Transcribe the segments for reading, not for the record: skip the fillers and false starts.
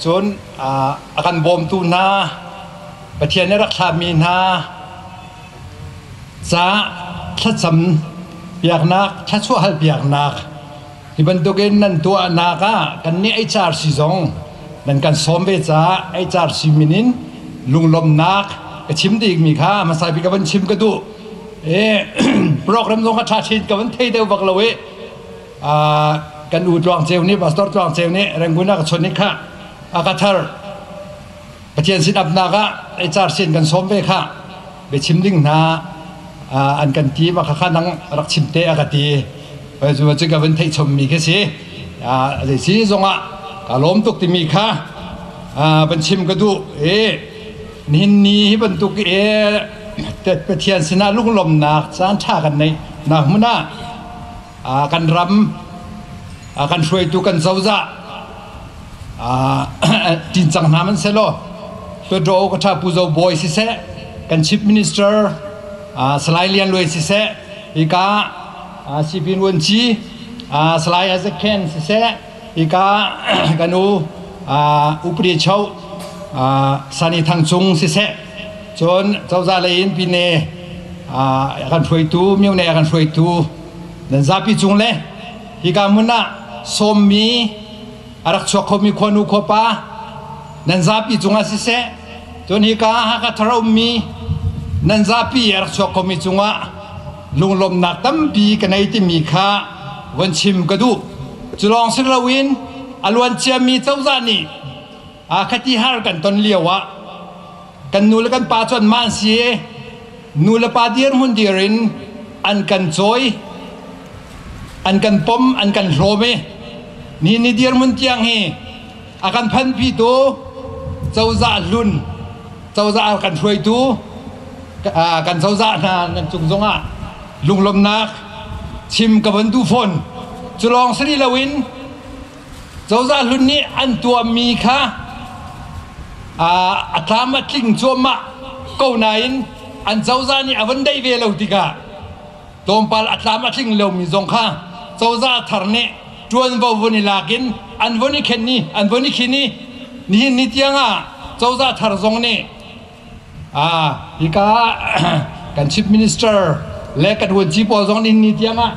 Cun a kan bawmtu hna, Pathian nih rak thlahmi hna ca thlacam piaknak, thluachuah hal piaknak hi bantukin nan tuahnak ah kannih HRC zong nan kan sawm ve caah HRC min in lunglawmhnak ka chim dikmi kha hmasa bik ka van chim ka duh. Program zong kha ṭha chin ka van thei deuh bak lo i kan u Tluang Ceu nih Pastor Tluang Ceu nih Rangoon ah ka chawnh i kha a ka thar. Pathian sin apnak ah HR sin kan sawm ve kha biachim ding hna an kan ti ma kha nang rak chim te a ka ti. Cu cu ka van theih chommi khi si. Zei si zongah ka lawm tuk timi kha van chim ka duh. Nihin ni hi bantuk i Pathian sinah lunglawmnak caan ṭha kan neih nak hmun ah kan ram kan hruaitu kan cozah ṭin cang hna man selaw Hluttaw ka ṭha Pu Zo Bawi siseh, kan Chief Minister Salai Lian Luai siseh, hika Sipin Vuanci Salai Isaac Khen siseh, hika kan u Upadi Cho Sani Thang Cung siseh, cun cozah lei in pine kan hruaitu myone kan hruaitu nan zapi cung le hika hmun ah sawmmi a rak chuak khomi khuanu khuapa nan zapi cungah siseh, cun hika Hakha thar a ummi nan zapi a rak chuak khomi cungah lunglawmhnak tampi ka nei timi kha von chim ka duh. Cu lawng si loin a luan ciami cozah nih khati har kan ton lio ah kan nu le kan pa cu anmah an si i nu le pa dirhmun dir in an kan cawi, an kan pom, an kan hlawm i ni ni dirhmun tiang hi a kan phanpitu cozah hlun, cozah a kan hruaitu kan cozah hna nan cung zongah lunglawmhnak chim ka van duh fawn. Cu lawng si rih loin cozah hlun nih an tuahmi kha a tlam a tling cuahmah ko nain an cozah nih a van daih ve lo tikah tlawmpal a tlam a tling lomi zong kha cozah thar nih ṭuanvo vun i lak in an vun i khen i an vun i khin i nihin ni tiangah cozah thar zong nih hika kan chief minister le kan vuanci pawl zong nih ni tiangah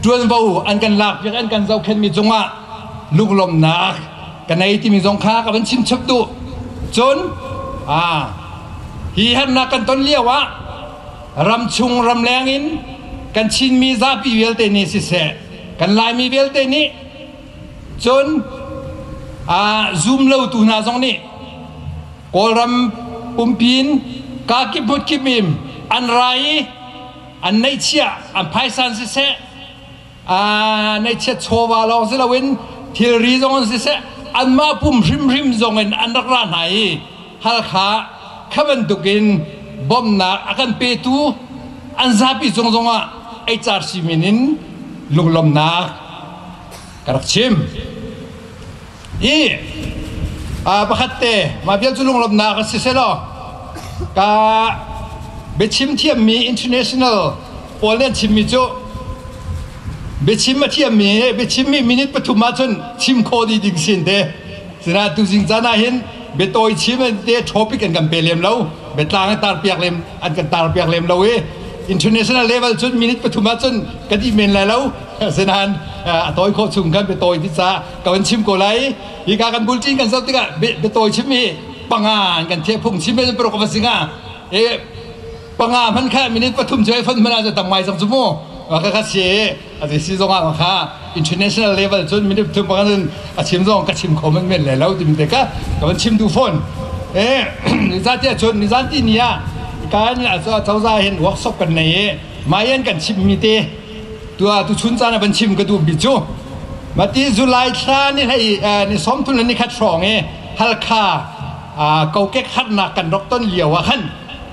ṭuanvo an kan lakpiak, an kan zohkhenhmi cungah lunglawmhnak ka nei timi zong kha ka van chim chap duh. Cun hi harnak kan ton lio ah ramchung ramleng in kan Chinmi zapi vialte nih siseh, kan Laimi vialte nih, cun zum lotu hna zong nih Kawlram pumpi in kakip hmutkip in an ra i an neihchiah, an phaisa an siseh, neihchiat chawva lawng si loin thilri zong an siseh, anmah pum hrimhrim zong in an rak ra hna i Halkha kha bantukin bawmhnak a kan petu an zapi cung zongah HRC min in lunglawmhnak ka rak chim. I pakhat te mah vial cu lunglawmhnak a si selaw ka biachim thiammi international pawl nih an chimmi cu biachim a thiammi biachimmi minute 3 ahcun chim khawh dih ding sin te. Sinain tuzing caan ah hin biatawi chim te topic an kan pe lem lo, biatlang an tar piak lem an kan tar piak lem lo i international level cun minute 3 ahcun kan dih men lai lo. Sinain a tawi khawh chung kan biatawi ti ca ka van chim ko lai. Hika kan bulletin kan zoh tikah biatawi chim hi panga an kan thiah, phung chim in paruk va singa e panga hman kha minute 3 cu ai fon hman ah tam ngai cang cu mu ka kha si a si si zong ah kha international level cun minute 3 panga cun a chim zong ka chim kho men men le lo timi te ka ka van chim du phone e nizan ti cun nizan ti ni ah kan cozah hin workshop kan nei i mayan kan chim mi te tua tu chun caan ah van chim ka duh mi cu mati July thla ni hlei ni 30 le ni khat hrawng i Halkha kokek harnak kan rak ton lio ah khan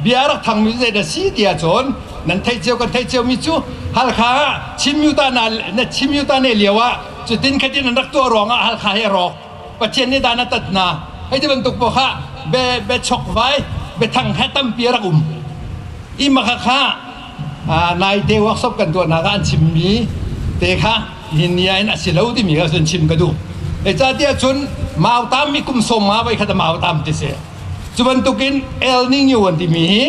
bia rak thang mi zei dah si ti ahcun nan theih cio, kan theih cio mi cu Halkha ah Chin Myuta na na Chin Myuta ne lio ah cutin khatin an rak tuah ruang ah Halkha hi a rawk, Pathian nih dan a tat hna hei ti bantuk pawl kha be be chok vai biathang kha tampi a rak um i maka kha naite workshop kan tuahnak ah an chimmi te kha nihin ni ah hin a si lo timi kha cun chim ka duh. Zeicahtiah cun mautam hi kum sawm nga voi khat a mautam ti si. Cu bantukin El Nino an timi hi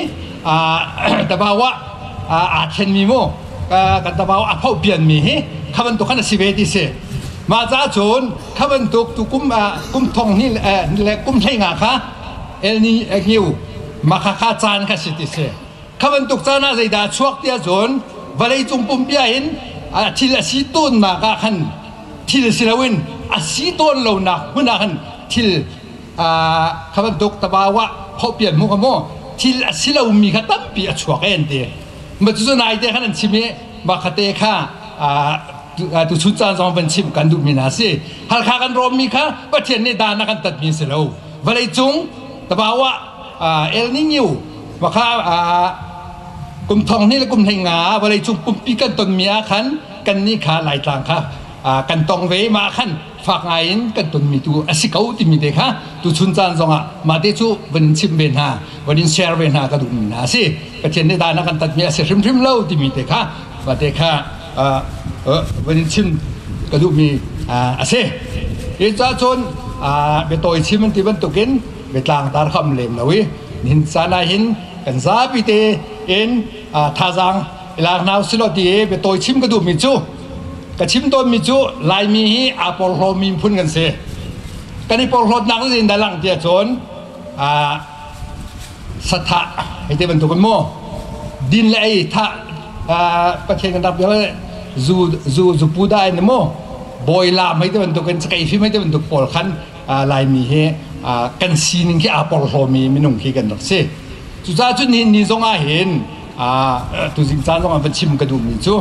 Davao ah aa thlenmi mu kan Davao a phohpianmi hi kha bantuk khan a si ve ti si. Mah caah cun kha bantuk tu kum kum thong hnih le kum 15 kha El Nino makhakha caan kha si ti si. Kha bantuk caan ah zeidah a chuak ti ahcun vawleicung pumpi ah hin thil a si tawnnak ah khan thil si loin a si tawn lonak hmun ah khan thil kha bantuk tabawa phohpian hmu kha maw thil a si lomi kha tampi a chuak e an ti. Ma cucu naite khan an chim i mah khate kha tuchun caan zong van chim kan duhmi hna si. Halkha kan rawmmi kha Pathian nih dan a kan tatmi si lo. Vawleicung tabawa El Nino Makha kum thong hnih le kum hlei nga vawleicung pumpi kan tonmi ah khan kannih kha Laitlang kha kan tong ve mah khan fak ngai in kan tonmi tu a si ko timi te kha tuchun caan zongah mah te cu van in chim ve hna van in share ve hna ka duhmi hna a si. Pathian nih dan a kan tatmi a si hrimhrim lo timi te kha mah te kha van in chim ka duhmi a si. Hi caah cun biatawi chim an ti bantukin biatlang tar kha um lem lo i nihin caan ah hin kan zapi te in thazaang i lak hna usih law ti i biatawi chim ka duhmi cu ka chim tawnmi cu Laimi hi aa porhlawmi miphun kan si. Kan i porhlawtnak cu zeitindah lang ti ahcun sathah hei ti bantuk in mu din le ei thah Pathian kan rak bia zu zu zupu dah in mu bawi lam hei ti bantuk in cakei fim hei ti bantuk pawl khan Laimi hi kan sining khi aa porhlawmi minung khi kan rak si. Cucaah cun nihin ni zong ah hin tuzing caan zong ah va chim ka duhmi cu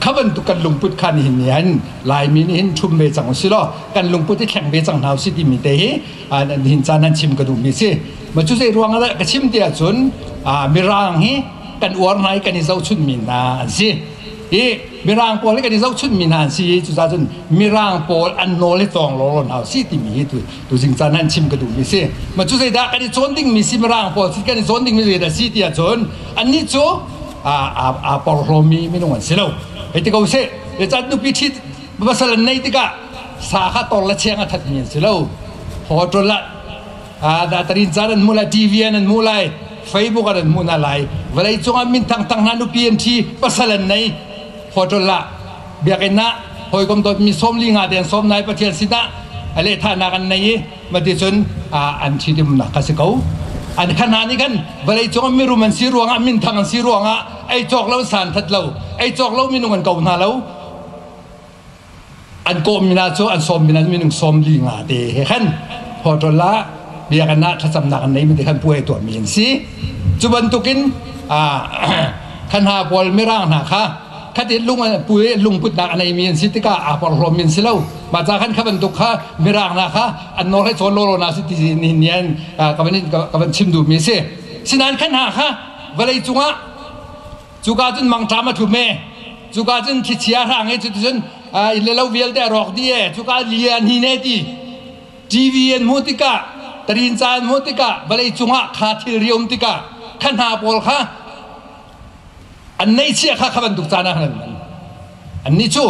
kha bantuk kan lungput kha nihin ni hin Laimi nih hin ṭhum ve cang usih law kan lungput i thleng ve cang hna usih timi te hi nihin caan han chim ka duhmi si. Ma cu zei ruang ah ka chim ti ahcun Mirang hi kan uar hna i kan i zohchunhmi hna an si. Hi Mirang pawl hi kan i zohchunhmi hna an si i cucaah cun Mirang pawl an nawl hi cawng lawlaw hna usih timi hi tuzing caan han chim ka duhmi si. Ma cu zeidah kan i cawn dingmi si Mirang pawl si kan i cawn dingmi zeidah si ti ahcun annih cu aa porhlawmi minung an si lo. Hei ti ko seh. Zeicah nupi ṭhit pasal an neih tikah sa kha tor le cheng a thatmi an si lo. Hotel ah tarin caan an hmu lai, TV an hmu lai, Facebook an hmu hna lai. Vawlei cungah minthang thang hna nupi an ṭhi, pasal an nei. Hotel ah biakinn ah hawikom dawtmi 45 te an sawm nai Pathian sinah a lehthahnak an nei i mati cun an ṭhitumnak kha si ko. An kha hna nih khan vawlei cungah mirum an si ruangah minthang an si ruangah ei cawk lo san that lo, ei cawk lo minung an ko hna lo. An kawhmi hna cu an sawmmi hna minung 45 te he khan hotel ah biakinn ah thlacamnak an neimi te khan puai tuahmi an si. Cu bantukin khan hna pawl mirang hna kha khatin lung pui lungputnak a neimi an si tikah aa porhlawmi an si lo. Mah ca khan kha bantuk kha mirang hna kha an nawl he cawn lawlaw na si ti ni nian ka van ka van chim duhmi a si. Sinain khan hna kha vawlei cungah Cuka cun mangṭam a tlum e. Cuka cun thlichia hrang i cuticun inn le lo vialte a rawk dih e. Cuka li an hin e ti. TV an hmuh tikah, tarin ca an hmuh tikah, vawlei cungah kha thilri um tikah, kha hna pawl kha an neihchiah kha kha bantuk caan ah khan an man. Annih cu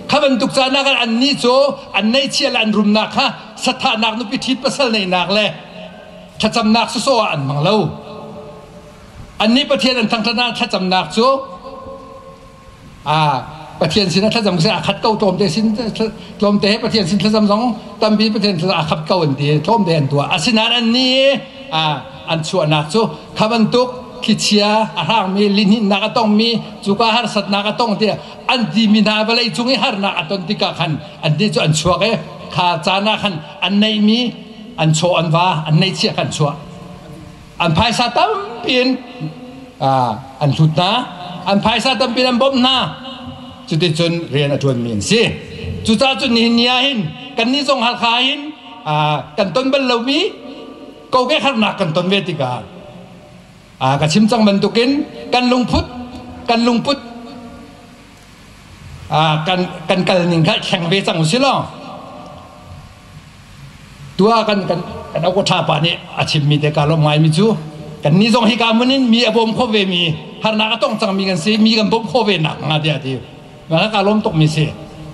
kha bantuk caan ah khan annih cu an neihchiah le an rumnak kha sathahnak nupi ṭhit pasal neihnak le thlacamnak sawsawh ah an hmang lo. Annih Pathian an thangṭhat ah thlacamnak cu Pathian sin ah thlacam si a khat ko tlawmte sin tlawmte he Pathian sin thlacam zong tampi Pathian thlacam a khat ko an ti tlawmte an tuah. Asinain annih an chuahnak cu kha bantuk thlichia a hrangmi lihninnak a tongmi cuka harsatnak a tong tiah an timi hna vawlei cung i harnak a ton tikah khan annih cu an chuak i kha caan ah khan an neihmi an chaw an va an neihchiah khan chuah. An phaisa tampi in an hlut hna, an phaisa tampi in an bawmh hna. Cuticun rian a ṭuanmi an si. Cucaah cun nihin ni ah hin kannih zong Halkha hin kan ton bal lomi kokek harnak kan ton ve tikah ka chim cang bantukin kan lungput kan lungput kan kan kal ning kha thleng ve cang usih law Tuah kan kan kan awka ṭha pa nih a chimmi te kaa lawm ngaimi cu kannih zong hika hmun in mi a bawm kho ve mi harnak a tong cangmi kan si mi kan bawmh khawh ve nak hnga tiah a ti. Mah kaa lawm tukmi si.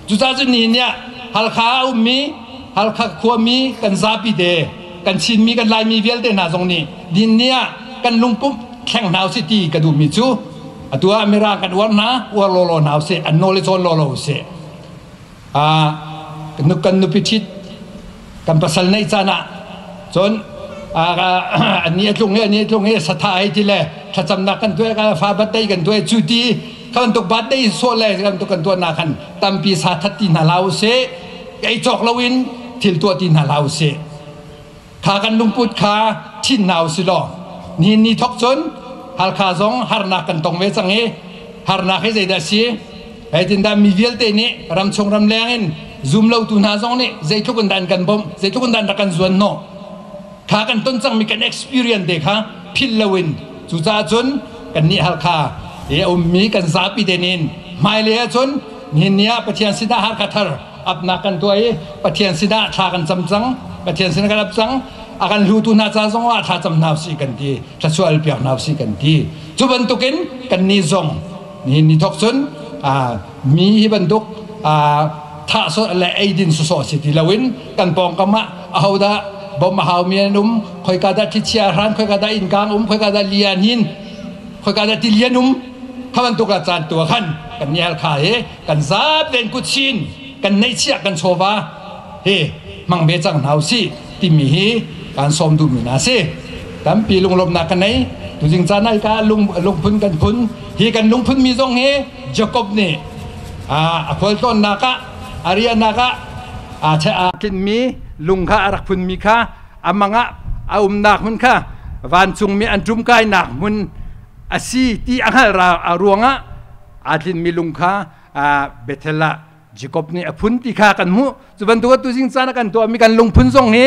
Cucaah cun nihin ni ah Halkha a ummi Halkha khuami kan zapi te kan Chinmi kan Laimi vialte hna zong nih din ni ah kan lungpump thleng hna usih ti ka duhmi cu atu ah Mirang kan uar hna uar lawlaw hna usih an nawl i cawn lawlaw usih. Kan nupi ṭhit kan pasal neih caan ah cun ani a tlung i ani a tlung i satha hei ti le thlacamnak kan tuah fa birthday kan tuah cu ti kha bantuk birthday sawh le bantuk kan tuahnak khan tampi sa that ti hna hlah usih ei cawk loin thil tuah ti hna hlah usih. Kha kan lungput kha thin hna usih law nihin ni thok cun Halkha zong harnak kan tong ve cang i harnak hi zeidah si? Zeitindah mi vialte nih ramchung ramleng in zum lotu hna zong nih zeitluk in dah an kan bawmh, zeitluk in dah an rak kan zuan hnawh. Kha kan ton cangmi kan experience te kha philh loin cucaah cun kannih Halkha i a ummi kan zapi te nih hmailei ahcun nihin ni ah Pathian sinah Halkha thar apnak kan tuah i Pathian sinah thla kan cam cang Pathian sinah kan ap cang a kan hlutu hna ca zong ah thla cam hna usih kan ti thluachuah piak hna usih kan ti. Cu bantukin kan nih zong nihin ni thok cun mi hi bantuk thah le eidin sawsawh si ti loin kan pawngkam ah ahodah bom a haumi an um khoika dah thlichia hran khoika dah innkang um khoika dah lian hin khoika dah tilian um kha bantuk ah caan tu ah khan kan nih Halkha hi kan zap ven kutchin kan neihchiah kan chawva hi hmang ve cang hna usih timi hi kan sawm duhmi hna si. Tampi lunglawmhnak ka nei. Tuzing caan ah hika lung lungphun kan phun. Hi kan lungphun mi zong hi Jacob nih a khualtlawnnak ah a riahnak ah a tlinmi lung kha a rak phunmi kha a mang ah a umnak hmun kha vancungmi an ṭumkainak hmun a si ti a hngalh ruangah aa tlinmi lung kha Bethel ah Jacob nih a phun ti kha kan hmuh. Cu bantuk tuzing caan ah kan tuahmi kan lungphun zong hi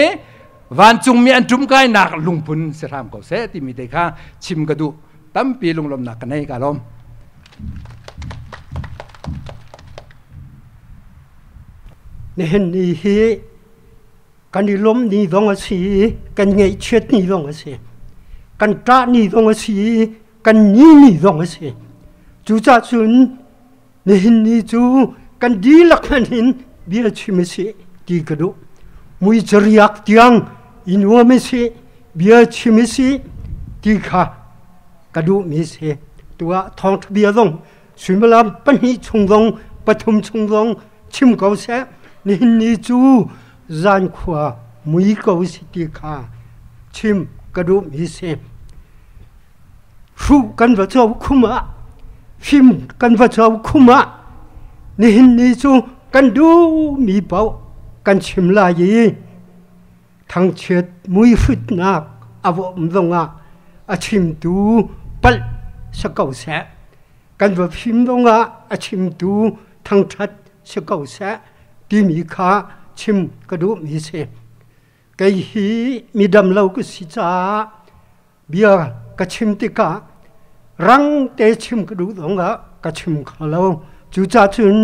vancungmi an ṭumkainak lungphun si hram ko seh timi te kha chim ka duh. Tampi lunglawmhnak ka nei ka lawm. Nihin ni hi kan i lawmh ni zong a si i kan ngaihchiat ni zong a si. Kan ṭah ni zong a si i kan ni ni zong a si. Cucaah cun Nihin ni cu kan dihlak hmanh in bia chim a si ti ka duh. Mui cariak tiang i nuam a si, bia chim a si ti kha ka duhmi si. Tuah thawngṭha bia zong suimilam pahnih chung zong pathum chung zong chim ko seh. Nihin ni cu zan khua mui ko si ti kha chim ka duhmi si. Hruh kan va co khum ah, fim kan va co khum ah, nihin ni cu kan duhmi paoh kan chim lai i thangchiat muihrutnak a va um zongah a chimtu palh si ko seh. Kan va fim zongah a chimtu thangṭhat si ko seh timi kha chim ka duhmi si. Kei hi midam lo ka si caah Bia ka chim tikah rang te chim ka duh zongah ka chim kho lo. Cucaah cun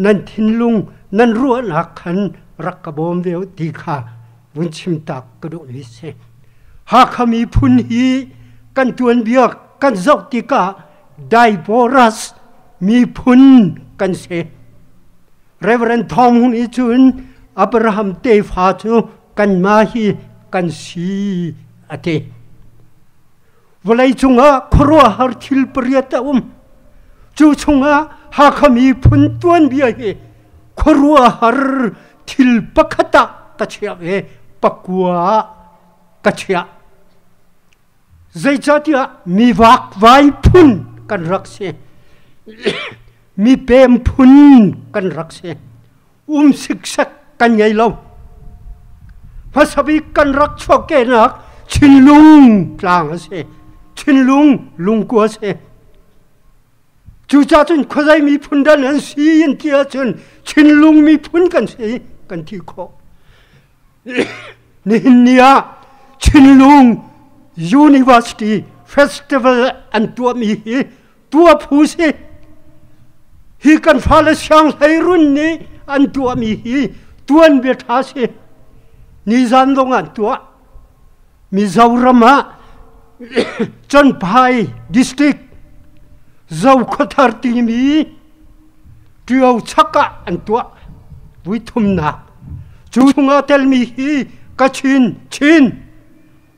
nan thinlung nan ruahnak khan rak ka bawm ve u ti kha vun chim tak ka duhmi si. Hakha miphun hi kan tuanbia kan zoh tikah Diasporas miphun kan si. Reverend Thawng Hung nih cun Abraham tefa cu kanmah hi kan si a ti. Vawlei cungah khuaruahhar thil pariat a um. Cu chungah Hakha miphun tuanbia hi khuaruahhar thil pakhat ah ka chiah ve, pakua ah ka chiah. Zeicahtiah mi vakvai phun kan rak si. Mi pem phun kan rak si. Um siksek kan ngei lo. Hmasabik kan rak chuahkehnak Chinlung tlang a si. Chinlung lungkua a si. Cucaah cun khuazei miphun dah nan si in ti ahcun Chinlung miphun kan si kan ti khawh. Nihin ni ah Chinlung University Festival an tuahmi hi tuah phu si. Hi kan fale sianghleirun nih an tuahmi hi tuanbia ṭha si. Nizan zong an tuah. Mizoram ah Champhai district Zokhuathar timi Ṭio chak ah an tuah. Vui thumnak. Cu chungah telmi hi Kachin, Chin,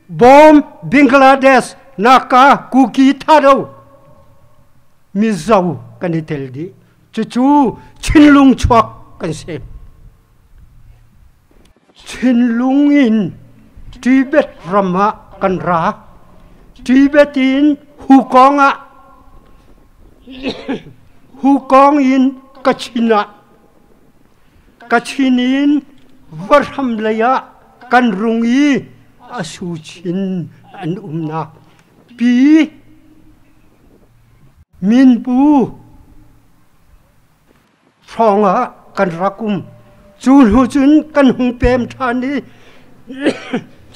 Bawm, Bangladesh, Naka, Kuki, Thado, Mizo kan i tel dih. Cucu Chinlung chuak kan si. Chinlung in Tibet ram ah kan ra. Tibet in Hukawng ah Hukawng in Kachin ah Kachin in Varham lei ah kan rung i a su chin an umnak pi Minbu hrawng ah kan rak um. Cu hnu cun kan hung pem ṭhan i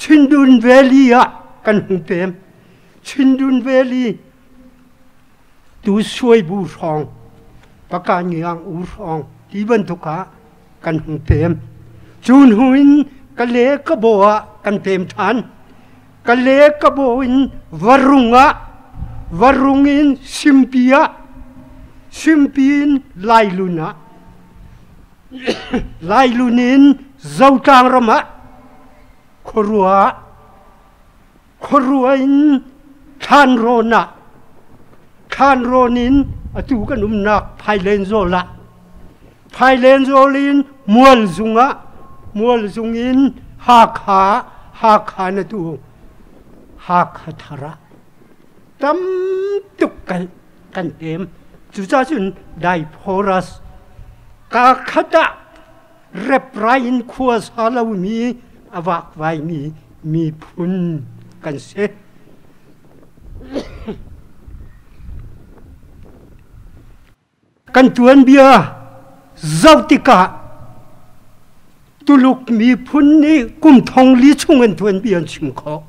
Chindun Valley ah kan hung pem. Chindun Valley tu Suaibu hrawng, Pakangiang u hrawng ti bantuk ah kan hung pem. Cu hnu in Kale Kabo ah kan pem ṭhan. Kale Kabo in Varung ah, Varung in Simpi ah, Simpi in Lailun ah, Lailun in Zotlang ram ah, Khuarua ah, Khuarua in Thlanrawn ah, Thlanrawn in atu kan umnak Phailenzawl ah, Phailenzawl in Mualzung ah, Mualzung in Hakha, Hakha na tu Hakha thar ah tam tuk kan kan pem. Cucaah cun Daiforas kaa khat ah reprai in khua sa lomi a vakvaimi miphun kan si. Kan tuanbia zoh tikah Tuluk miphun nih kum thong li chung an tuanbia an chim khawh.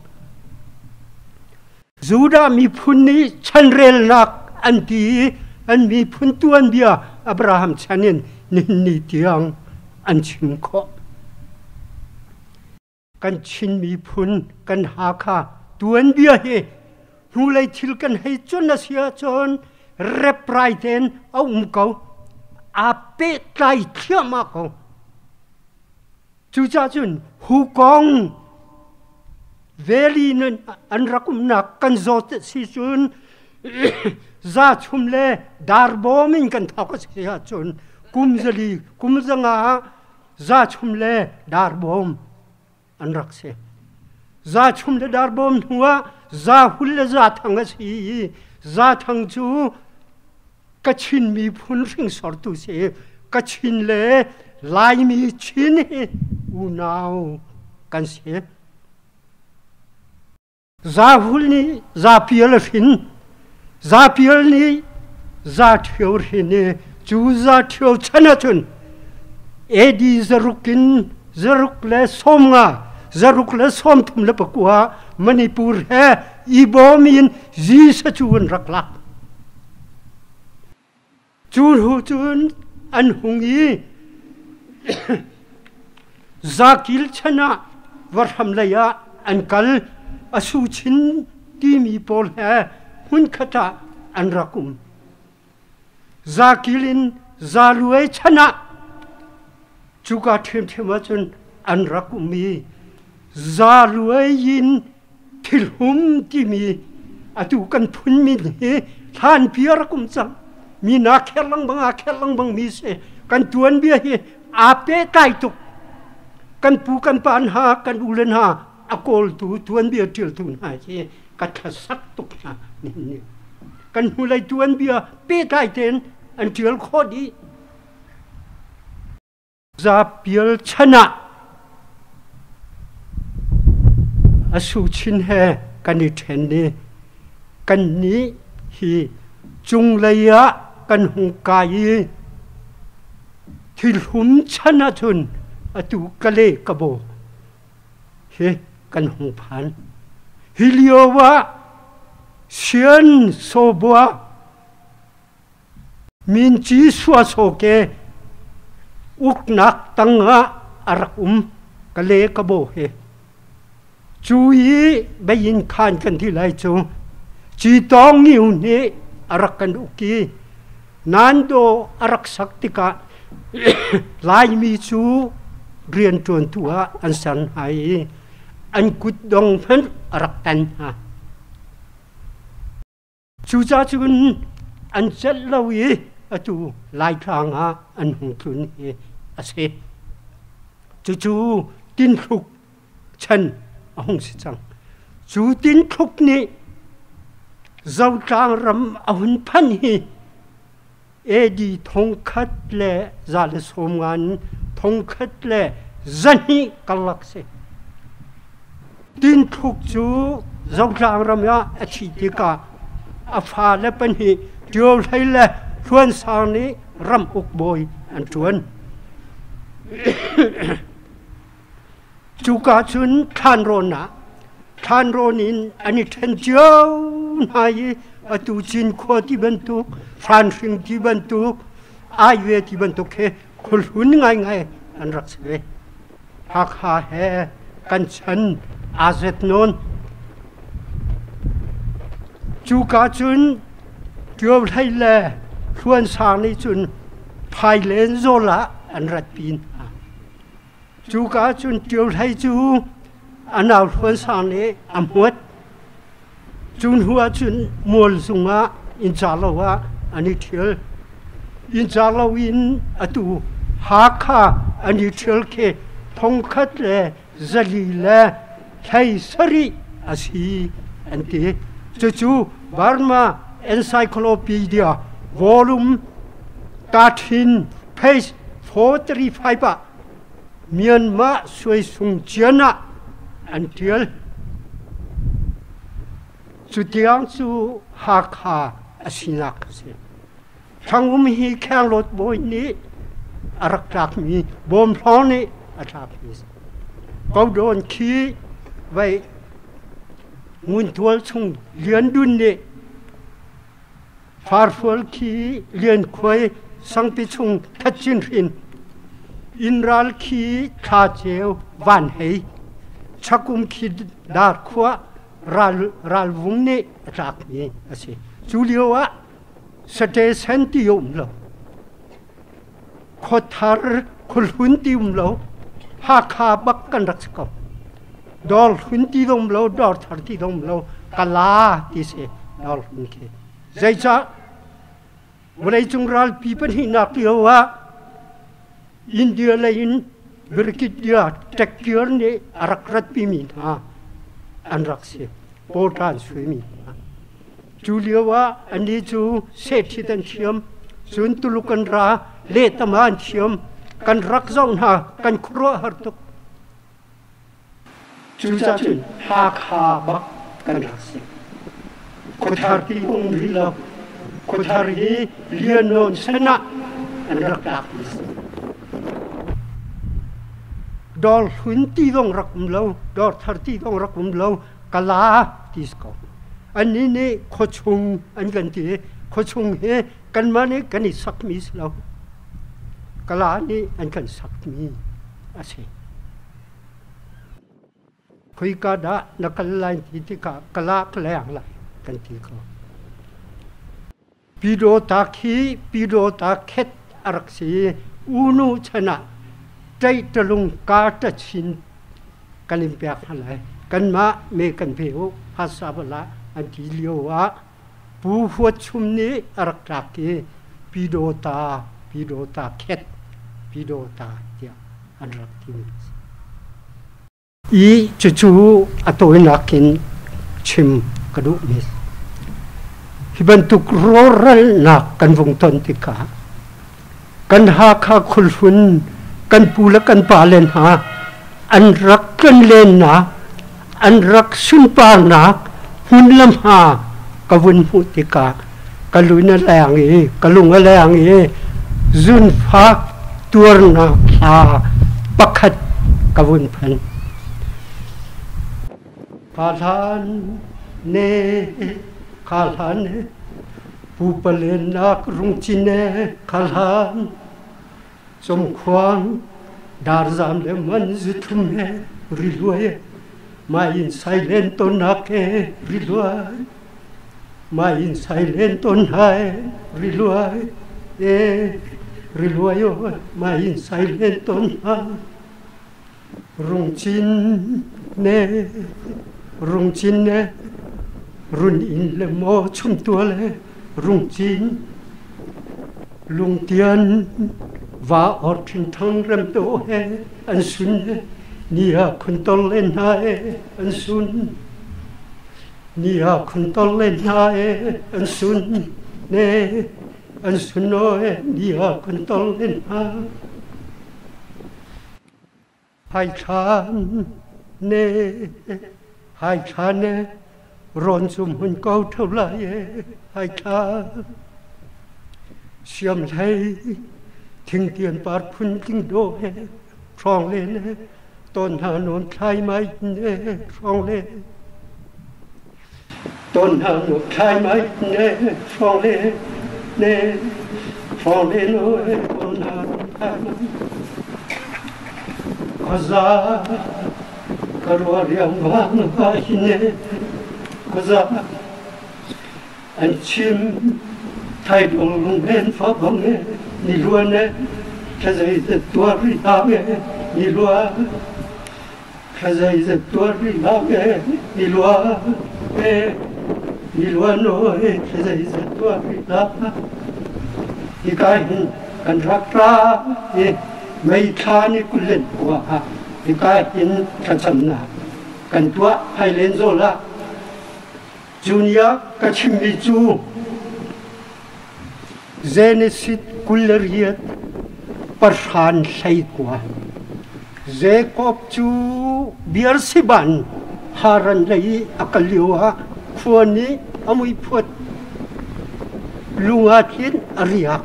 Judah miphun nih chanrelnak an ti i an miphun tuanbia Abraham chan in nihin ni tiang an chim khawh. Kan Chin miphun kan Hakha tuanbia hi hnulei thil kan hei cun a si ahcun reprai tein a um ko. Aa pehtlai thliahmah ko. Cucaah cun Hukong Valley nan an rak umnak kan zawt si cun za chum le darbawm in kan thawk a si ahcun kum zali kum zanga ah za chum le darbawm an rak si. Za chum le darbawm hnu ah za hul le za thang a si i za thang cu Kachin miphun hringsortu si. Kachin le Laimi Chin hi unau kan si. Zahul nih zapial a hrin. Zapial nih zaṭhio hrin i cu zaṭhio chan ahcun AD zaruk in 150, 139 Manipur he i bawm in Jesuh cu an rak lak. Cu hnu cun an hung i Zakil chan ah Varham lei ah an kal. A su chin timi pawl he hmunkhat ah an rak um. Zakil in Zaluai chan ah cuka ṭhiamṭhiam ahcun an rak um i Zaluai in Thilhum timi atu kan phun min hi hlanpi a rak um cang. Mi na kher lengmang aa kher lengmang mi si. Kan tuanbia hi aa pehtlai tuk. Kan pu kan pa hna kan u le hna a kawltu tuanbia ṭialtu hna hi ka thlasak tuk hna nihin ni. Kan hnulei tuanbia pehtlai tein an ṭial khawh dih. Zapial chan ah a suchin he kan i ṭhen i kannih hi cunglei ah kan hung kai i thilhum chan ahcun atu Kale Kabaw hi kan hung phan. Hi lio ah Sian Sawbua Minci Suasawke uknak tangah a rak um Kale Kabaw he. Cu i Bayin Khan kan ti lai cu Citawng Ngiu nih a rak kan uk i Nando a rak sak tikah Laimi cu Rianṭuantu ah an ser hna i an kutdong hmanh a rak tan hna. Cucaah cun an celh lo i atu Laitlang ah an hung tlun hi a si. Cucu tinthluk chan a hung si cang. Cu tinthluk nih Zotlang ram a hun phanh hi AD 1190 1102 karlak si. Tinthluk cu Zotlang ram ah a thih tikah a fale pahnih Ṭio Hlei le Hluan Sang nih ram uk bawi an ṭuan. Cuka cun thlanrawn ah thlanrawn in an i ṭhen cio hna i atu Cinkhua ti bantuk, Hranhring ti bantuk, Aive ti bantuk he khuahlun ngaingai an rak si ve. Hakha he kan chan aa zet nawn. Cuka cun Ṭio Hlei le Hluan Sang nih cun Phailen zawl ah an ratpi hna. Cuka cun Ṭio Hlei cu a nau Hluan Sang nih a hmuat. Cu hnu ah cun mual zung ah inncar lo ah an i ṭhial. Inncar lo in atu Hakha an i ṭhial khi 1437 a si an ti. Cucu Burma Encyclopedia Volume 13 page 435 ah Myanmar Suaisung Cian ah an ṭial. Cu tiang cu Hakha a sinak a si. Thangum hi Khenglawt bawi nih a rak tlakmi Bawmhlawng nih a tlakmi a si. Kodawn khi vei Nguntual chung Lian Dun nih Farfual khi Lian Khuai Sangpi chung That Cin Hrin Innral khi Thla Ceu Van Hei Chakum khi Dar Khua Ral Ralvung nih a tlakmi a si. Cu lio ah Sate sen ti um lo. Khuathar khuahlun ti um lo. Hakha bak kan rak si ko. Dawr hlun ti um lo, dawr thar ti um lo, kala ti si dawr hlun khi. Zeicah vawleicung ralpi pahnihnak lio ah India lei in Brigadier Tekir nih a rak ratpimi hna an rak si. Pawṭan suimi hna. Cu lio ah anih cu sehṭhit an thiam, cun Tuluk an ra, lehtama an thiam, kan rak zoh hna, kan khuaruahhar tuk. Cucaah cun Hakha bak kan rak si. Khuathar ti um rih lo. Khuathar hi Lian Nawn sen ah an rak tlak mi si. Dawr hlun ti zong rak um lo, dawr thar ti zong rak um lo, Kala ti si ko. Annih nih khuachung an kan ti. Khuachung hi kanmah nih kan i sakmi si lo. Kala nih an kan sakmi a si. Khoika dah na kal lai ti tikah kala ka leng lai kan ti ko. Pyidawta khi Pyidawta khet a rak si i unu chan ah ṭaihṭalung kaa ṭachin kan in pek hna lai. Kanmah me kan pe u Hasabala an ti lio ah Pu Huat Chum nih a rak tlak i Pyidawta Pyidawta khet Pyidawta tiah an rak timi a si. I cucu a tawinak in chim ka duhmi hi bantuk rawhralnak kan vung ton tikah kan Hakha khualhlun kan pu le kan pale hna an rak tlonlennak an rak sunparnak hmun le hma ka vun hmuh tikah ka lun a leng i ka lung a leng i zunfak tuarnak hla pakhat ka vun phan. Ka hlan ne ka hlan ne pupa lennak rungcin ne ka hlan Congkhuang darzam le man zuthum he riluai mai in silent ton hak he riluai mai in silent ton hai riluai e riluai o mai in silent ton ha. Rungcin ne rungcin ne run inn le maw chumtual he rungcin lungtian va or ṭhinthang remto he an sun he ni ah khuntol len hna he an sun ni ah khuntol len hna he an sun ne an sun he ni ah khuntol len hna Haithlan ne haithlan ne rawn zum hun ko tho lai e haithlan siam hlei thingtian par phun ting do he hrawng le ne ton hna nuam thlai mai ne hrawng le ton hna nuam thlai mai ne hrawng le ne hrawng le no he ton hna nuam thlai mai khuaza ka rua riangmang hi ne khuaza an chim thai dong lunglen fa bang e ni luan e thazei zet tuar ri hang e ni luan thazei zet tuar ri hang e ni luan e ni luan oi thazei zet tuar ri hang hi kai hin kan rak ra i mei thla ni kulen kwa hi kai hin thlacamnak kan tuah hai len zawl ah Junior ka chimmi cu Genesis 28 19 Jacob cu Beersheba Haran lei i a kal lio ah khua nih a mui phuat. Lung ah khin a riak.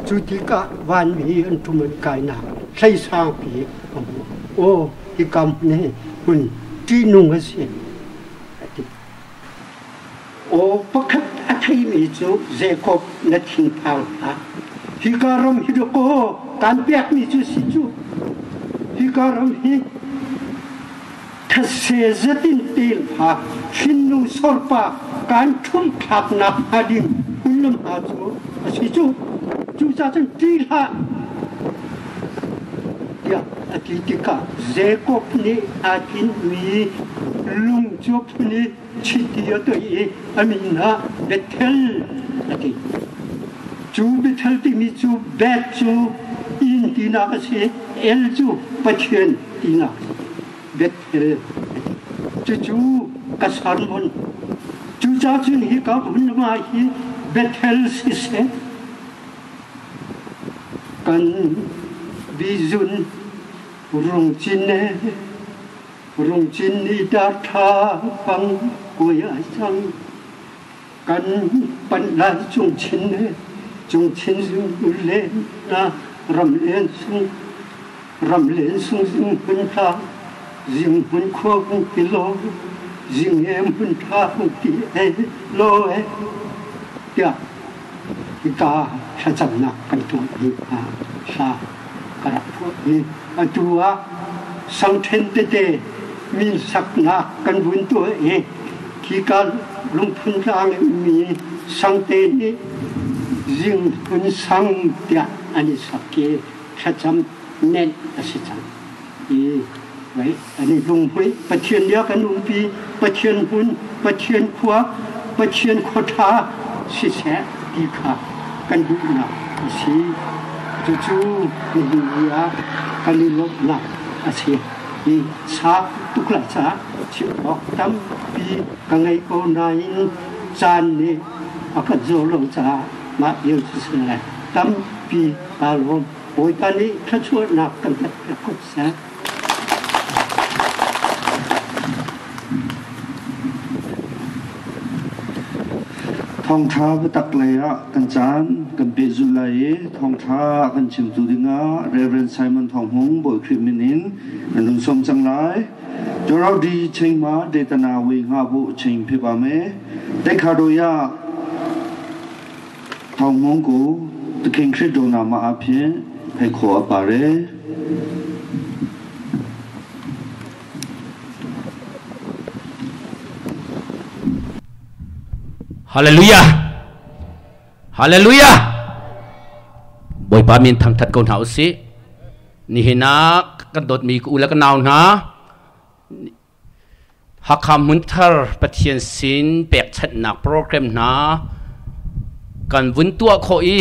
Cu tikah vanmi an ṭum an kainak hlei sangpi a hmuh. Aw, hika hmun hi hmun ṭihnung a si. A ti. Aw pakhat a theimi cu Jakob na thinphang hlah. Hika ram hi dawkaw kaan pekmi cu si cu. Hika ram hi thetse zetin telfa hrinnu sorpa kaan ṭhumh thlaknak hnga ding hmunlam hna cu a si cu. Cucaah cun ṭih hlah tiah a ti tikah Jakob nih aa tinhmi lung cu a phun i chiti a toih i a min ah Bethel a ti. Cu Bethel timi cu Beth cu inn tinak a si, El cu Pathian tinak a si. Bethel a ti. Cucu ka sermon. Cucaah cun hika hmunhma hi Bethel siseh, kan bizun rungcin e rungcin ni dar tha pang kuai ai cang kan panh lai cungchin e cungchin zung le na ram len sung ram len sung zing hun tha zing hun khua hung ti lo zing em hun tha hung ti e lo e tiah Hika thlacamnak kan tuah hi hla ka rak phuah hi atu ah sangṭhen tete min saknak kan vun tuah i khika lungphun tlang i ummi sangte nih Zingphun Sang tiah an i sak i thlacam nenh a si cang. I an i lunghmuih Pathian nih a kan umpi Pathian hmun Pathian khua Pathian khua ṭha siseh ti kha kan duhnak a si. Cucu nihin ni ah kan i lawmhnak a si. Hi sa tuk lai caah chim awk tampi ka ngei ko nain caan nih a kan zaw lo caah mah lio cu si lai. Tampi kaa lawm. Bawipa nih thluachuahnak kan pek ko seh. Thawngṭha biatak lei ah kan caan kan pehzulh lai i thawngṭha kan chimtu dingah Reverend Simon Thawng Hmung Bawi Khrih min in kan hun sawm cang lai. Jorodi Chengma Detana We Nga Bu Cheng Phi Ba Me Tekha Doya Thawng Hmung ku Tking Khrit Do Na Ma A Phin Phei Kho A Pare Hallelujah. Hallelujah. Bawipa min thangthat ko hna usih. Nihin ah Kan dawtmi ka u le ka nau hna, Hakha Hmunthar Pathian sin pekchanhnak program hna kan vun tuah khawh i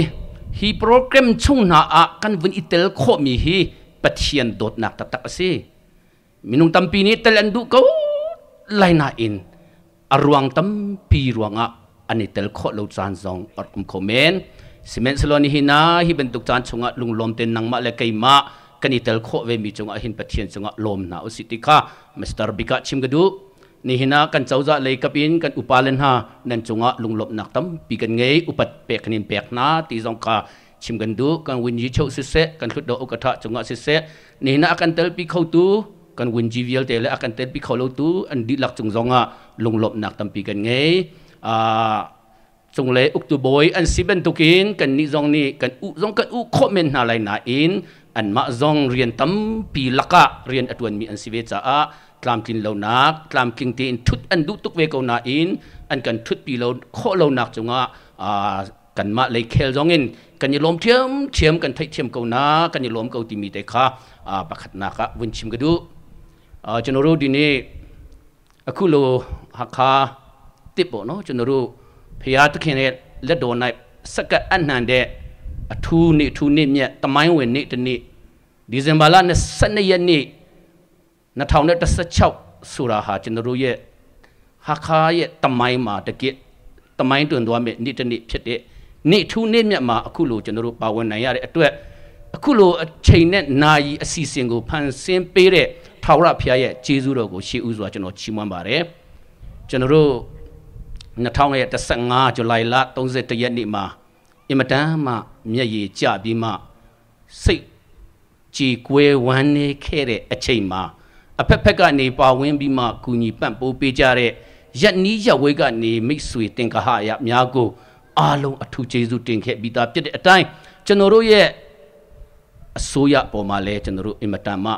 hi program chung hna ah kan vun i tel khawhmi hi Pathian dawtnak taktak a si. Minung tampi nih tel an duh ko lai nain a ruang tampi ruangah an i tel khawh lo caan zong a rak um kho men. Sihmanhsehlaw nihin ah hi bantuk caan chungah lunglawm tein nangmah le keimah kan i tel khawh vemi cungah hin Pathian cungah lawm hna usih ti kha Mr. Bik ah chim ka duh. Nihin ah kan cozah lei kap in kan upale hna nan cungah lunglawmhnak tampi kan ngei, upat pek kan in pek hna ti zong kha chim kan duh. Kan Winyi Cheu siseh, kan Hlutdaw Ukatha cungah siseh, nihin ah a kan telpi khotu kan Winji vialte le a kan telpi kho lotu an dihlak cung zongah lunglawmhnak tampi kan ngei. Cunglei uktu bawi an si bantukin kannih zong nih kan u zong kan u khawh men hna lai nain anmah zong rian tampi lakah rian a ṭuanmi an si ve caah tlamtlin lonak tlamtling tein ṭhut an duh tuk ve ko nain an kan ṭhutpi lo khawh lonak cungah kanmah lei khel zong in kan i lawm ṭhiamṭhiam, kan theihthiam ko na kan i lawm ko timi te kha pakhatnak ah vun chim ka duh. General dini အခုလိုဟာခါတစ်ပေါ့နော်ကျွန်တော်တို့ဖရာသခင်ရဲ့လက်တော်၌စက္ကအနှံတဲ့အထူးနေ့အထူးနေ့မြတ်တမိုင်းဝင်နေ့တနေ့ဒီဇင်ဘာလ22ရက်နေ့2016ဆိုတာဟာကျွန်တော်တို့ရဲ့ဟာခါရဲ့တမိုင်းမှာတကယ်တမိုင်းတွင်သွားမယ့်နေ့တနေ့ဖြစ်တဲ့နေ့ထူးနေ့မြတ်မှာအခုလိုကျွန်တော်တို့ပါဝင်နိုင်ရတဲ့အတွက်အခုလိုအချိန်နဲ့နာရီအစီအစဉ်ကိုဖန်ဆင်းပေးတဲ့ထာဝရဘုရားရဲ့ကျေးဇူးတော်ကိုရှေးဥစွာကျွန်တော်ချီးမွမ်းပါတယ်။ကျွန်တော်တို့2015ဇူလိုင်လ31ရက်နေ့မှာအင်မတန်မှမျက်ရည်ကျပြီးမှစိတ်ကြေကွဲဝမ်းနေခဲ့တဲ့အချိန်မှာအဖက်ဖက်ကနေပါဝင်ပြီးမှကူညီပံ့ပိုးပေးကြတဲ့ရက်နီးရက်ဝေးကနေမိတ်ဆွေတင်ကဟရများကိုအားလုံးအထူးကျေးဇူးတင်ခဲ့ပြီးသားဖြစ်တဲ့အတိုင်းကျွန်တော်တို့ရဲ့အစိုးရပေါ်မှာလည်းကျွန်တော်တို့အင်မတန်မှ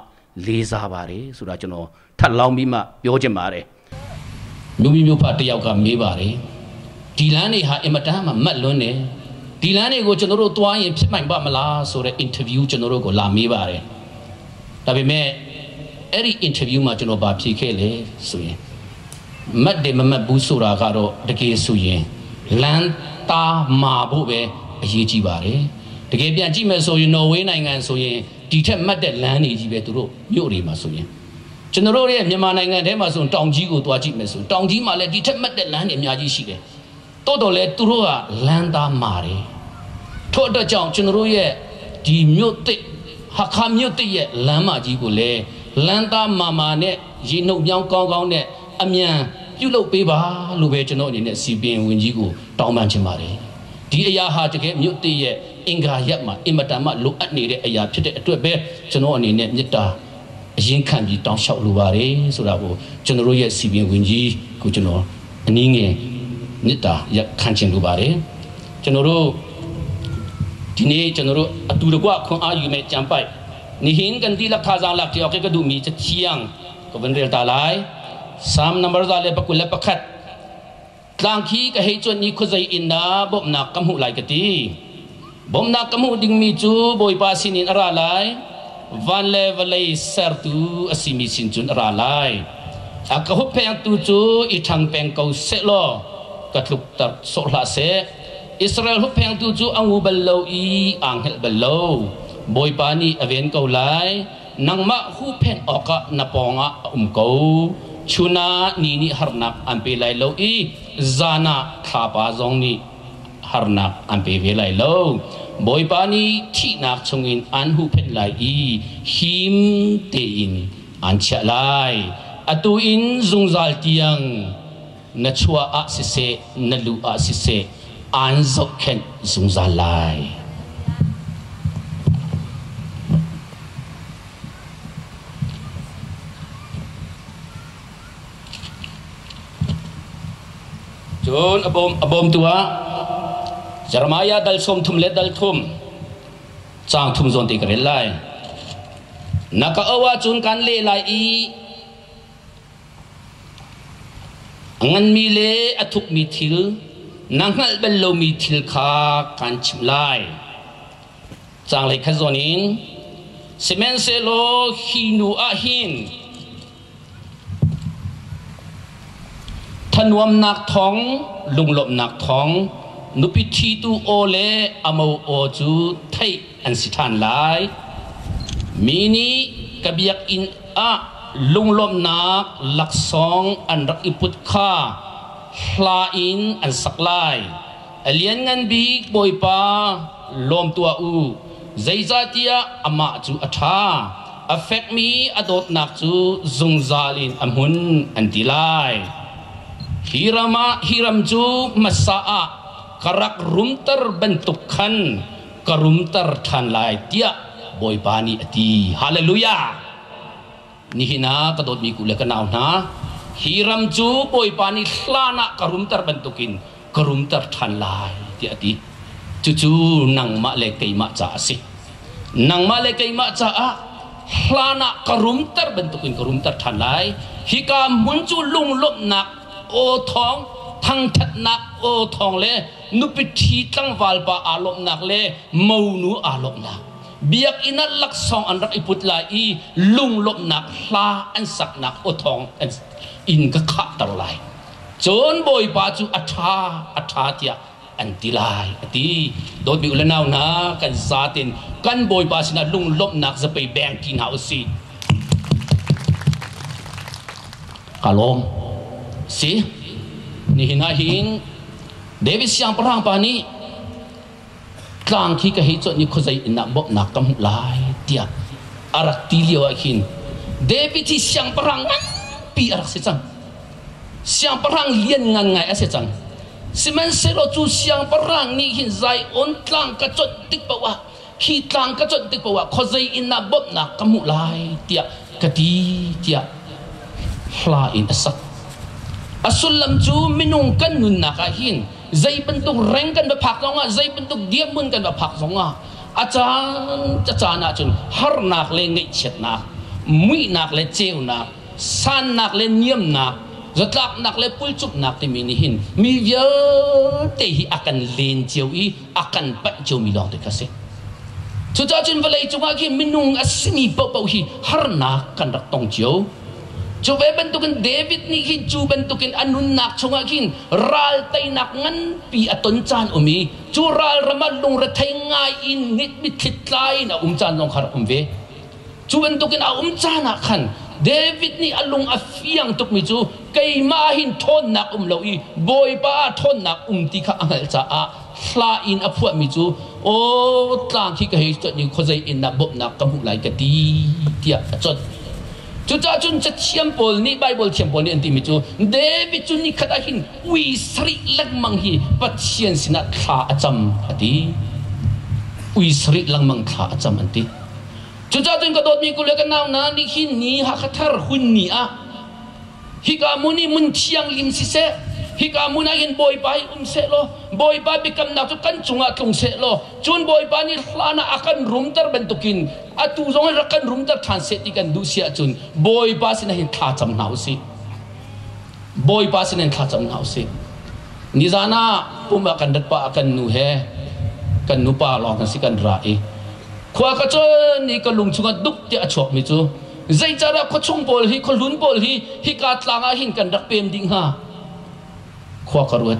လေးစားပါတယ်ဆိုတာကျွန်တော်ထပ်လောင်းပြီးမှပြောချင်ပါတယ်။မျိုးမျိုးဖတယောက်ကမေးပါတယ်။ဒီလမ်းတွေဟာအင်မတန်မှမတ်လွန်းတယ်။ဒီလမ်းတွေကိုကျွန်တော်တို့သွားရင်ဖြစ်နိုင်ပါမလားဆိုတဲ့အင်တာဗျူးကျွန်တော်တို့ကိုလာမေးပါတယ်။ဒါပေမဲ့အဲ့ဒီအင်တာဗျူးမှာကျွန်တော်ဗာဖြေခဲ့လေဆိုရင်မတ်တယ်မမတ်ဘူးဆိုတာကတော့တကယ်ဆိုရင်လမ်းသားမာဖို့ပဲအရေးကြီးပါတယ်။တကယ်ပြန်ကြည့်မယ်ဆိုရင်နော်ဝေးနိုင်ငံဆိုရင်ဒီထက်မတ်တဲ့လမ်းတွေကြီးပဲသူတို့မြို့တွေမှာဆိုရင်ကျွန်တော်တို့ရဲ့မြန်မာနိုင်ငံထဲမှာဆိုတောင်ကြီးကိုသွားကြည့်မယ်ဆိုတောင်ကြီးမှာလည်းဒီထက်မတ်တဲ့လမ်းတွေအများကြီးရှိတယ်။တိုးတော်လည်းသူတို့ကလမ်းသားမာတယ်။ထို့အတွက်ကြောင့်ကျွန်တော်တို့ရဲ့ဒီမြို့တစ်ဟာခါမြို့တစ်ရဲ့လမ်းမကြီးကိုလည်းလမ်းသားမာမာနဲ့ရေနှုတ်မြောင်းကောင်းကောင်းနဲ့အမြန်ပြုလုပ်ပေးပါလို့ပဲကျွန်တော်အနေနဲ့စီပင်ဝင်ကြီးကိုတောင်းပန်ချင်ပါတယ်။ဒီအရာဟာတကယ်မြို့တစ်ရဲ့အင်္ဂါရက်မှာအင်မတန်မှလိုအပ်နေတဲ့အရာဖြစ်တဲ့အတွက်ပဲကျွန်တော်အနေနဲ့မေတ္တာအရင်ခံပြီးတောင်းလျှောက်လိုပါတယ်ဆိုတာကိုကျွန်တော်တို့ရဲ့စီပင်ဝင်ကြီးကိုကျွန်တော်အနည်းငယ်မေတ္တာရက်ခံချင်လိုပါတယ်။ကျွန်တော်တို့ဒီနေ့ကျွန်တော်တို့အတူတကွခွန်အားယူမဲ့ကြံပိုက်နိဟင်ကန်တီလက်ခါဇာလက်တယောက်ကကဒူမီချချီယံကဝန်ရတာလိုက်ဆမ်နံပါတ်ဇာလေပကုလပခတ်ตางคีกะเฮจวนนี้คุใจอินนาบมนักกำหูไลกะตีบมนักกำหูดิงมีจูบอยปาสินินอะไรไลวันเลวเลยเซอร์ตูอสิมีสินจุนอะไรไลอากะหุบเพงตูจูอีทางเพงเกาเซโลกะทลุกตัดโซลาเซอิสราเอลหุบเพงตูจูอังอูบัลโลอีอังเฮลบัลโลบอยปานีอเวนเกาไลนังมะหุบเพงออกะนปองะอุมเกาชุนานีนี่ฮารนักอันเปไลโลอีซานาคาปาซองนี่ฮารนักอันเปเวไลโลบอยปานีที่นักชงอินอันหุเพนไลอีหิมเตอินอันเชลายอตูอินซุงซาลเตียงนชัวอะสิเซนลูอะสิเซอันซกเข็นซุงซาลายจนอบมอบมตัวเจรมายาดัลสมทุมเลดัลทุมจางทุมโซนตีกระเรไลนักเอาว่าจุนกันเลไลอีงันมีเลอทุกมีทิลนังหัลเบลโลมีทิลคากันชิมไลจางเลยขจนิน Sihmanhsehlaw hi nu ah hin thanuamnak thawng, lunglawmhnak thawng, nupi ṭhitu aw le a mo aw cu theih an si ṭhan lai. Mi nih ka biakinn ah lunglawmhnak laksawng an rak i put kha hla in an sak lai. A lianngan bik Bawipa, lawm tuah u, zeicahtiah amah cu a ṭha, a fekmi a dawtnak cu zungzal in a hmun, an ti lai. Hi ram ah hi ram cu hmasa ah ka rak rumter bantuk khan ka rumter ṭhan lai, tiah Bawipa nih a ti. Hallelujah! Nihin ah ka dawtmi ku le ka nau hna, hi ram cu Bawipa nih hlan ah ka rumter bantukin ka rumter ṭhan lai tiah a ti. Cucu nangmah le keimah caah a si. Nangmah le keimah caah hlan ah ka rumter bantukin ka rumter ṭhan lai. Hika hmun cu lunglawmhnak aw thawng, thangṭhatnak aw thawng le nupi ṭhi tlangval pa aa lawmhnak le monu aa lawmhnak. Biakinn ah laksawng an rak i put lai i lunglawmhnak hla an saknak aw thawng in ka khahter lai. Cun Bawipa cu a ṭha, a ṭha tiah an ti lai, a ti. Dawtmi u le nau hna, kan zaten kan Bawipa sinah lunglawmhnak zapei beng ti hna u sih. Ka lawm. Si, nihin ah hin David siangpahrang pa nih tlang khi ka hei cuanh i khuazei in ah bawmhnak ka hmuh lai tiah a rak ti lio ah khin David hi siangpahrang nganpi a rak si cang. Siangpahrang lianngan ngai a si cang. Sihmanhsehlaw cu siangpahrang nih hin Zion tlang ka conh tik paoh ah hi tlang ka conh tik paoh ah khuazei in ah bawmhnak ka hmuh lai tiah ka ti tiah hla in a sak. A sullam cu minung kan nunnak ah hin zei bantuk reng kan va phak zongah zei bantuk dirhmun kan va phak zongah a caan a caan ahcun harnak le ngaihchiatnak muihnak le ceunak sannak le niamnak zatlaknak le pulcupnak timi nih hin mi vialte hi a kan len cio i a kan panh ciomi lawng te kha si. Cucaah cun vawlei cungah khi minung a simi paohpaoh hi harnak kan rak tong cio. Cu ve bantukin David nih hin cu bantukin a nunnak chungah khin ral teinak nganpi a ton caan um i cu ral ram ah lungrethei ngai in mitthli tlai in a um caan zong kha rak um ve. Cu bantukin a um caan ah khan David nih a lung a fiang tukmi cu keimah hin ṭhawnnak um lo i Bawipa ah ṭhawnnak um ti kha a hngalh caah hla in a phuahmi cu aw tlang khi ka hei conh i khuazei in dah bawmhnak ka hmuh lai ka ti tiah a conh. Cucaah cun cathiam pawl nih Baibal thiam pawl nih an timi cu David cu nikhat ah hin ui sarih lengmang hi Pathian sinah thla a cam a ti. Ui sarih lengmang thla a cam an ti. Cucaah cun ka dawtmi kule ka nau hna nih hin ni Hakha thar hun ni ah hika hmun hi hmun thianghlim siseh, hika hmun ah hin Bawipa hi um seh law, Bawipa biakamnak cu kan cungah tlung seh law, cun Bawipa nih hlan ah a kan rumter bantukin atu zong hi rak kan rumter ṭhan seh ti kan duh si ahcun Bawipa sinah hin thla cam hna u sih. Bawipa sin in thla cam hna u sih. Nizan ah pum ah kan rat pah ah kan nu he kan nupa lawng kan si kan ra i khua ka cun i ka lung chungah duk tiah a chuakmi cu Zeicahdah khuachung pawl hi khuahlun pawl hi hika tlang ah hin kan rak pem dih hnga? Khua ka ruat.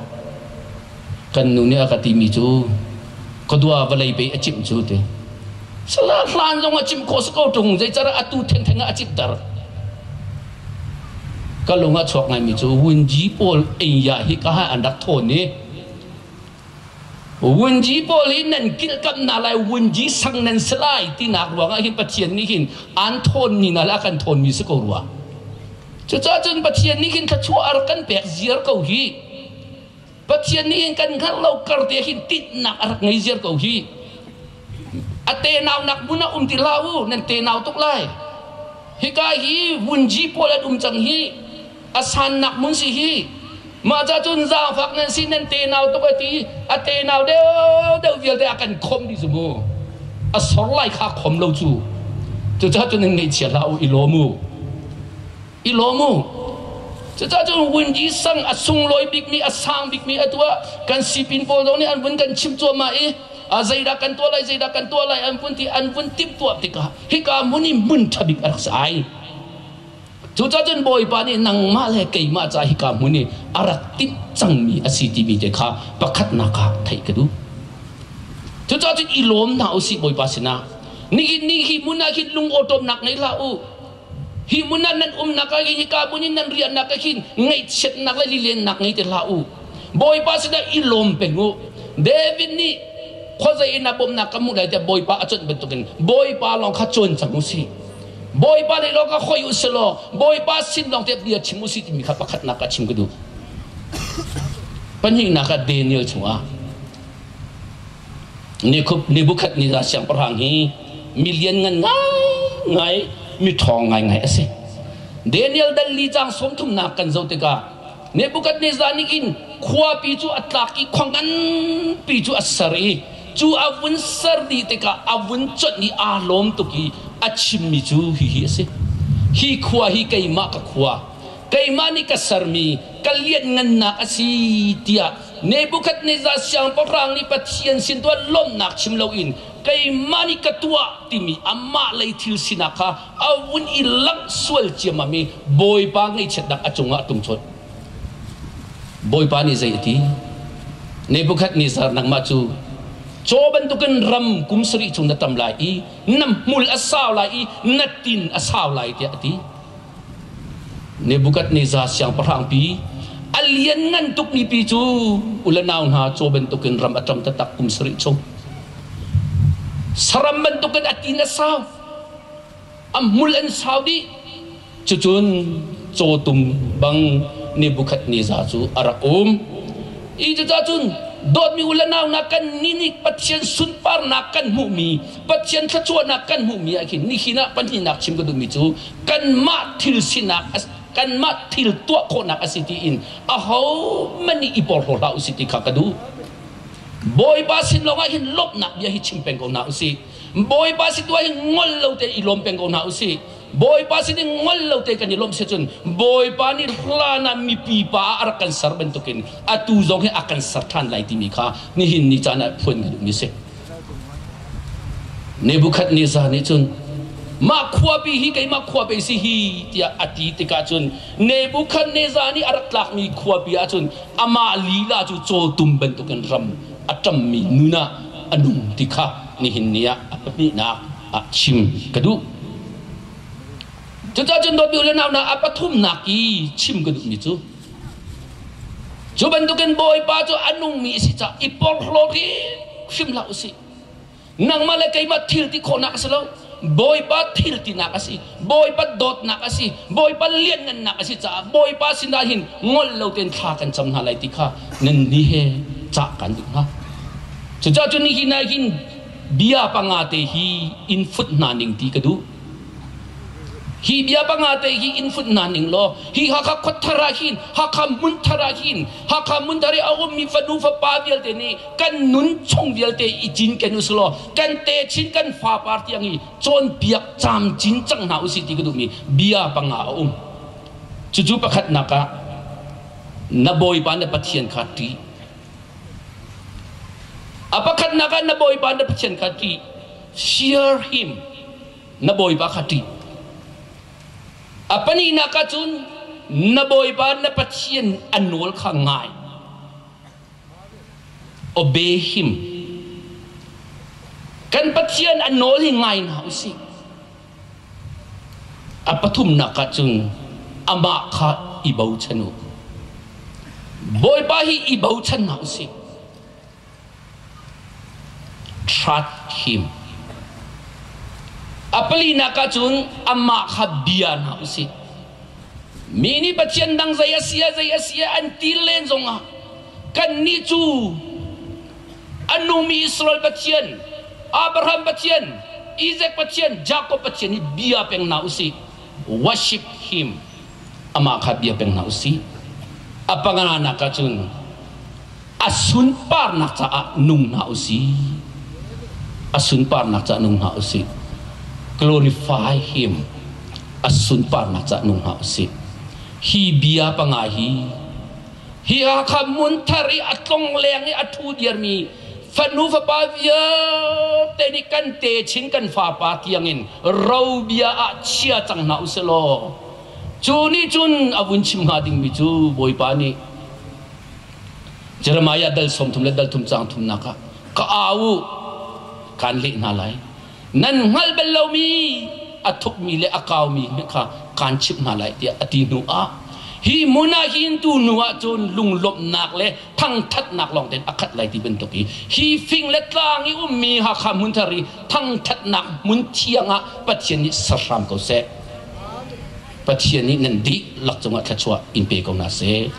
Kan nu nih a ka timi cu ka dua vawlei pei a cimh cu ti. Sala hlan zong a cimh khawh si ko ṭung zeicahdah atu thengtheng ah a cimhter. Ka lung a chuak ngaimi cu wunji pawl ei ya hi ka han an rak thawn i Wunji pawl hi nan kilhkamh hna lai, wunji sang nan si lai tinak ruangah hin Pathian nih hin aan thawnmi hna le a kan thawnmi si ko rua. Cucaah cun Pathian nih hin thluachuah a rak kan pek ziar ko hi. Pathian nih hin kan hngalh lo kar te hin tinhnak a rak ngei ziar ko hi. A tenaunak hmun ah um ti hlah u, nan tenau tuk lai. Hika hi wunji pawl an um cang hi. A sannak hmun si hi. Mah ca cun zaangfak nan si nan tenau tuk a ti a tenau deuh deuh vialte a kan khom dih cu mu. A sor lai kha khom lo cu. Cucaah cun nan ngaihchia hlah u i lawm u. I lawm u. Cucaah cun Wunji sang a sunglawi bikmi a sang bikmi a tuah kan sipin pawl zong nih an vun kan chimh cuahmah i. A zeidah kan tuah lai, zeidah kan tuah lai an vun ti, an vun timhtuah tikah hika hmun hi hmun ṭha bik a rak si ai. Cucaah cun Bawipa nih nangmah le keimah ca hika hmun i a rak timh cangmi a si timi te kha pakhatnak ah theih ka duh. Cucaah cun i lawm hna usih Bawipa sinah. Nihin ni hi hmun ah hin lung awṭawmnak ngei hlah u. Hi hmun ah nan umnak ah hin hika hmun in nan riahnak ah hin ngaihchiatnak le lilennak ngei te hlah u. Bawipa sinah i lawm peng u. David nih khuazei in a bawmhnak ka hmuh lai tiah Bawipa a cuanh bantukin Bawipa lawng kha cuan cang usih. Bawipa nih lawng ka khoi u selaw Bawipa sin lawng te bia chim u si timi kha pakhatnak ah chim ka duh. Pahnihnak ah Daniel chungah Nebuchadnezzar siangpahrang hi mi lianngan ngaingai mi ṭhawng ngaingai a si. Daniel dal li caang sawmthumnak kan zoh tikah Nebuchadnezzar nih in khuapi cu a tlak i khua nganpi cu a ser i cu a vun ser dih tikah a vun conh i aa lawm tuk i a chimmi cu hihi a si: Hi khua hi keimah ka khua, keimah nih ka sermi ka lianhngannak a si, tiah Nebuchadnezzar siangpahrang nih Pathian sin tuah lawmhnak chim loin keimah nih ka tuah timi amah lei thil sinak kha a vun i langh sual ciammam i Bawipa ngaihchiatnak a cungah a tlung chawt. Bawipa nih zei a ti? Nebuchadnezzar nangmah cu caw bantukin ram kum sarih chung na tam lai i na hmul a sau lai i na tin a sau lai tiah a ti. Nebuchadnezzar siangpahrang pi a lianngan tukmi pi cu u le nau hna caw bantukin ram a ṭam taktak kum sarih chung. Saram bantukin a tin a sau. A hmul an sau dih. Cucun cawtum bang Nebuchadnezzar cu a rak um. I cucaah cun dawtmi u le nau hna kan nih nih Pathian sunparnak kan hmuhmi, Pathian thluachuahnak kan hmuhmi ah khin nihin ah pahnihnak chim ka duhmi cu kanmah thil sinak kanmah thil tuah khawhnak a si tiin ahohmanh nih i porhlaw hlah usih ti kha ka duh. Bawipa sin lawngah hin lawmhnak bia hi chim peng ko hna usih. Bawipa sin tu ah hin ngol lo tein i lawm peng ko hna usih. Bawipa sin in ngol lo te kan i lawmh si cun Bawipa nih hlan ah mipi pa ah a rak kan ser bantukin atu zong hi a kan ser ṭhan lai timi kha nihin ni caan ah phuan ka duhmi si. Nebuchadnezzar nih cun mah khuapi hi keimah khuapi si hi tiah a ti tikah cun Nebuchadnezzar nih a rak tlakmi khuapi ah cun amah lila cu cawtum bantukin ram a ṭammi nun ah a nung ti kha nihin ni ah a pahnihnak ah chim ka duh. Cucaah cun dawtmi u le nau hna, a pathumnak i chim ka duhmi cu cu bantukin Bawipa cu a nungmi a si caah i porhlaw hrimhrim hlah usih. Nangmah le keimah thil ti khawhnak a si lo. Bawipa thil tinak a si. Bawipa dawtnak a si. Bawipa lianngannak a si caah Bawipa sinah hin ngol lo tein thla kan cam hna lai ti kha nan ni he cah kan duh hna. Cucaah cun nihin ah hin bia panga te hi in fut hna ning ti ka duh. Hi bia panga te hi in fut hna ning law hi Hakha khuathar ah hin Hakha hmunthar ah hin Hakha hmunthar i a ummi fanu fapa vialte nih kan nun chung vialte i cinken usih law kan techin kan fapar tiang i cawnpiak camcin cang hna usih ti ka duhmi bia panga a um. Cucu pakhatnak ah na Bawipa na Pathian kha ṭih. A pakhatnak ah na Bawipa na Pathian kha ṭih. Fear him. Na Bawipa kha ṭih. A pahnihnak ah cun na Bawipa na Pathian a nawl kha ngai. Obey him. Kan Pathian a nawl hi ngai hna usih. A pathumnak ah cun amah kha i bochan u. Bawipa hi i bochan hna usih. Trust him. A palinak ah cun amah kha bia hna usih. Mi nih Pathian dang zei a si ah zei a si ah an ti len zongah kannih cu a nungmi Israel Pathian, Abraham Pathian, Isaac Pathian, Jakob Pathian hi bia peng hna usih. Worship him. Amah kha bia peng hna usih. A panganak ah cun a sunparnak caah nung hna usih. A sunparnak caah nung hna usih. Glorify him. A sunparnak caah nung hna usih. Hi bia panga hi hi Hakha Munthar i a tlongleng i a ṭhu diarmi Fanu fapa vialte nih kan techin kan fapa tiangin robia ah chia cang hna usih law cu nih cun a vun chim hnga dingmi cu Bawipa nih Jeremiah dal 30 le dal thum cang thumnak ah ka au kan leh hna lai. Nan hngalh bal lomi a thukmi le a kaumi kha kaan chimh hna lai tiah a ti hnu ah hi hmun ah hin tu hnu ah cun lunglawmhnak le thangthatnak lawng tein a khat lai ti bantuk i hi fing le tlang i ummi Hakha hmunthar i thangthatnak hmun thiang ah Pathian nih ser hram ko seh. Pathian nih nan dihlak cungah thluachuah in pe ko hna seh.